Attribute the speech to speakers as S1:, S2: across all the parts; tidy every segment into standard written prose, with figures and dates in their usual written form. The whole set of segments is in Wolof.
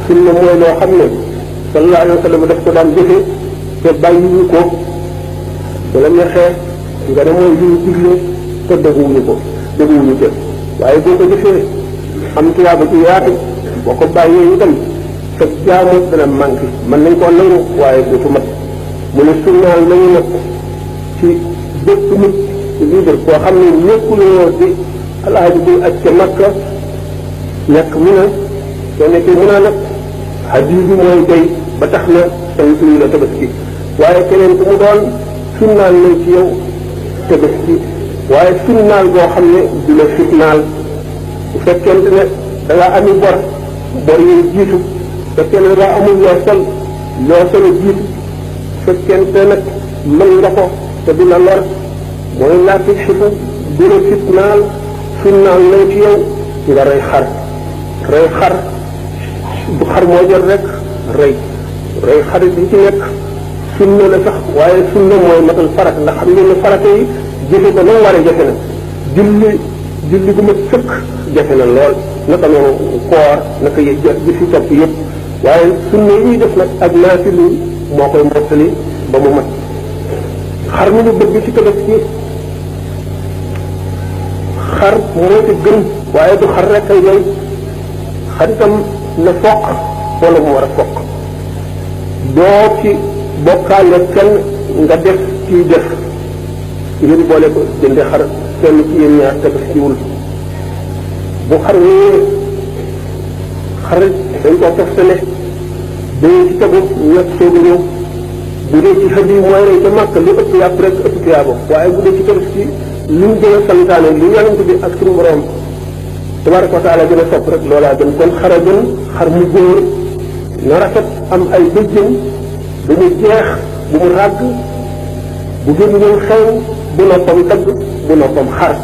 S1: sunna mooy loo xam ne sallallahu alayhi wa sallam daf ko daan jëfe te bàyyiwu ko bu la neexee nga ne mooy li ñu digle te dëgguwuñu ko waaye boo ko jëfee am tuyaaba ci yaatu boo ko bàyyee itam sa jaamu dana manqué mën nañ koo nangu waaye dootu mat mu ne sunnaal nañu nag ci bépp nit ci libre koo xam ne nekkuloo di alaaji buy aj ca Makka nekk mu ne soo nekkee mu naa nag hadiyu bi mooy day ba tax na santuñu la tabaski waaye keneen ku mu doon sunnaal nañ ci yow tabaski waaye sunnaal boo xam ne du la fitnaal bu fekkente ne da ngaa ami bor yooyu jiitu fekkee ne daa amul loo solo jiitu fekkente nag mën nga ko te du la lor mooy laati xifu du la fitnaal sunnaal nañ ci yow nga rey xar du xar moo jot rek rey xarit bi ci nekk sunna la sax waaye sunna mooy matal farata ndax xam ngeen ne farata yi jëfe ko nag war a jafe na julli gu ma sëkk jafe na lool naka noonu koor naka jëfi topp yëpp waaye sunna yi ñuy def nag ak naafilu moo koy mottali ba mu mat xar mi ñu bëgg ci tabaski xar moo ci gën waaye du xar rek ay doy xar itam na foq wala mu war a foq doo ci bokkaale kenn nga def ciy def ngir boole ko jënde xar kenn ci yéen ñaar tabaskiwul bu xar wéyee xar dañ koo toftale dañu ci tegu ñett soogu ñëw bu dee ci xëj yi mooy rey ca màkk li ëpp yàpp rek ëpp tiyaabo waaye bu dee ci tabaski li mu gën a santaane li yonent bi ak suñu borom tabaraka wa taala gën a sopp rek loolaa gën kon xar a gën xar mu góor na rafet am ay bëjjën bu mu jeex bu mu ràgg bu gémmiñam xew bu noppam tagg bu noppam xar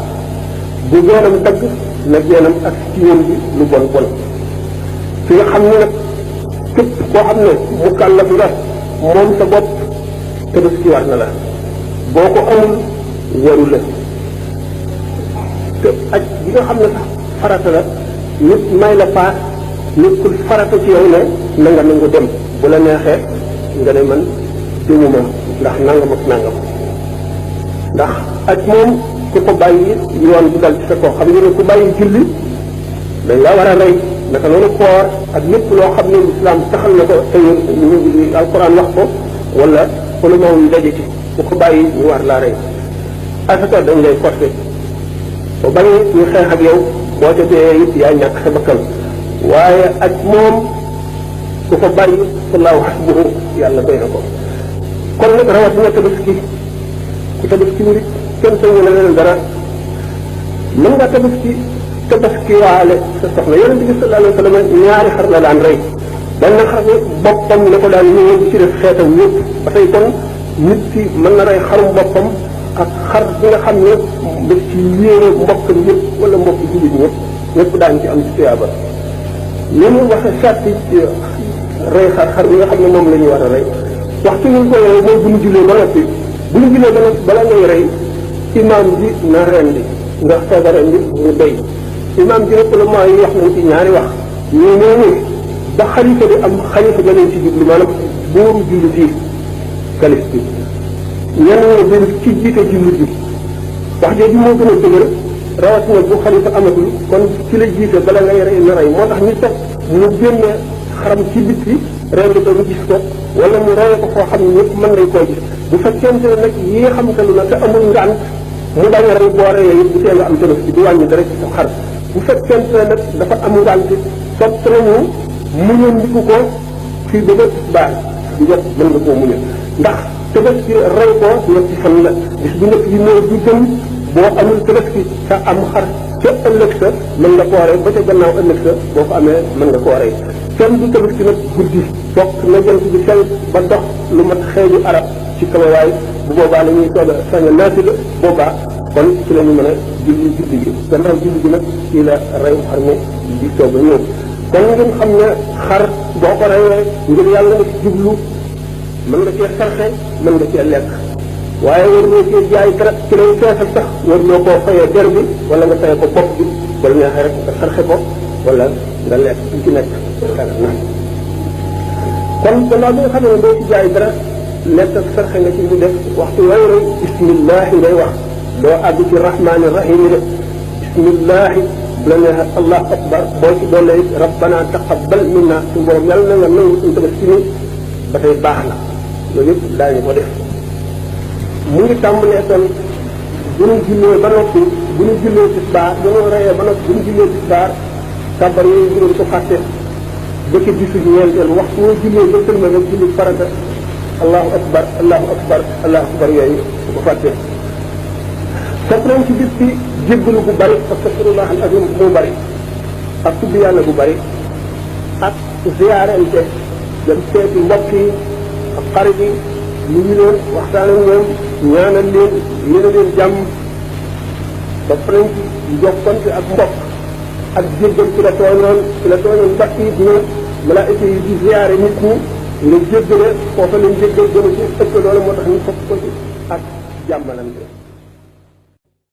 S1: bu geenam tagg na geenam ak ciyam bi lu bon bon fi nga xam ne nag képp koo xam ne mu kàllaf nga moom sa bopp tabaski war na la boo ko amul waru la te aj bi nga xam ne sax farata la nit may la paas nekkul farata ci yow ne na nga nangu dem bu la neexee nga ne man demuma ndax nangam ak nangam ndax aj moom ku ko bàyyi yoon bu dal ci sa koo xam nga ne ku bàyyi julli dañ la war a rey naka noonu koor ak lépp loo xam ne lislaam taxal na ko te ñu alquran wax ko wala ulama yi daje ci ku ko bàyyi ñu war laa rey asaka dañ lay forcé ba bañee ñu xeex ak yow boo ca dee it yaa ñàkk sa bakkan waaye aj moom ku ko bàyyi wallahu hasbuhu yàlla doy na ko kon nag rawatina tabaski ku tabaski wu it kenn sañu la leen dara mën nga tabaski waale sa soxna yonente bi sallallahu alayhi wa sallam ñaari xar la daan rey benn xar bi boppam la ko daan ñëwee di ci def xeetam yëpp ba tey kon nit ki mën na rey xarum boppam ak xar bi nga xam ne daf ci yéene mbokkam yëpp wala mbokk jullit ñëpp daañu ci am ci tuyaaba ni mu waxee sàtti rey xar bi nga xam ne moom la ñuy war a rey waxtu ñu ko rey mooy bu ñu jullee ba noppi bala ngay rey imaam bi na rendi nga soog a rendi mu doy imaam bi rek ulama yi wax nañ ci ñaari wax ñii nee ni ba xalifa bi am xalifa ga leen ci jublu maanaam buuru jullit yi kalif bi ñenn ñoo gën ci jiite jullit bi wax jooju moo gën a dëgër rawatina bu xalifa amatul kon ci la jiite bala ngay rey na rey moo tax ñu teg mu génne xaram ci bitti rendi ko ñu gis ko wala mu reye ko foo xam ne ñëpp mën nañ koo gis bu fekkente ne nag yi xamtalu na te amul ngànt mu bañ a rey boo reyee it bu tee nga am tabaski du wàññi dara ci sa xar bu fekkente ne nag dafa am ngànt sopp nañu muñandiku ko fii ba baax du jot mën nga koo muñal ndax tabaski rey ko ñetti fan la bis bu nekk bi mooy du gën boo amul tabaski sa am xar ca ëllëg sa mën nga koo rey ba ca gannaaw ëllëg sa boo ko amee mën nga koo rey kenn du tabaski nag guddi fokk na jant bi fel ba dox lu mat xeeju arab ci kawawaay bu boobaa la ñuy soog a sañ a naati la boobaa kon ci la ñu mën a julli gi gannaaw julli gi nag ci la reyu xar mi di soog a ñëw kon ngeen xam ne xar boo ko reyee ngir yàlla nga ci jublu mën nga cee sarxe mën nga cee lekk waaye war loo cee jaay dara ci lay feesal sax war loo koo fayee der bi wala nga fayee ko bopp bi wala neexee rek nga sarxe ko wala nga lekk ci nekk na kon gannaaw bi nga xam ne doo ci jaay dara lekk ak sarxe nga ci mu def waxtu way rek bismillahi ngay wax doo àgg ci rahmaani rahim de bismillahi bu la neexee allahu akbar boo ci doole it rabbana taqabbal minna suñu borom yàlla na nga nangu suñu tabaski ni ba tey baax na loolu yëpp daañu ko def mu ngi tàmbalee kon bu ñu jullee ba noppi bu ñu jullee tisbaar bu ñu reyee ba noppi bu ñu jullee tisbaar kàbbar yooyu bu ngeen ko fàtte ba ci bisu ñeenteel waxtu woo jullee ba sëlma nga julli farata allahu akbar allahu akbar allahu akbar yooyu su ko fàtte sopp nañ ci bis bi jéggalu bu bari astaghfirullah al azim mu bari ak tudd yàlla bu bari ak ziyaarante dem seeti mbokk yi ak xarit yi nuyu leen waxtaan ak ñoom ñaanal leen yéene leen jàmm sopp nañ ci jokkante ak mbokk ak jéggal ci la tooñoon mbokk yi dina malaayika yi di ziyaare nit ñi nga jéggale foofa leen jéggal gën a ci ëpp loolu moo tax ñu fokk ko ci ak jàmmalante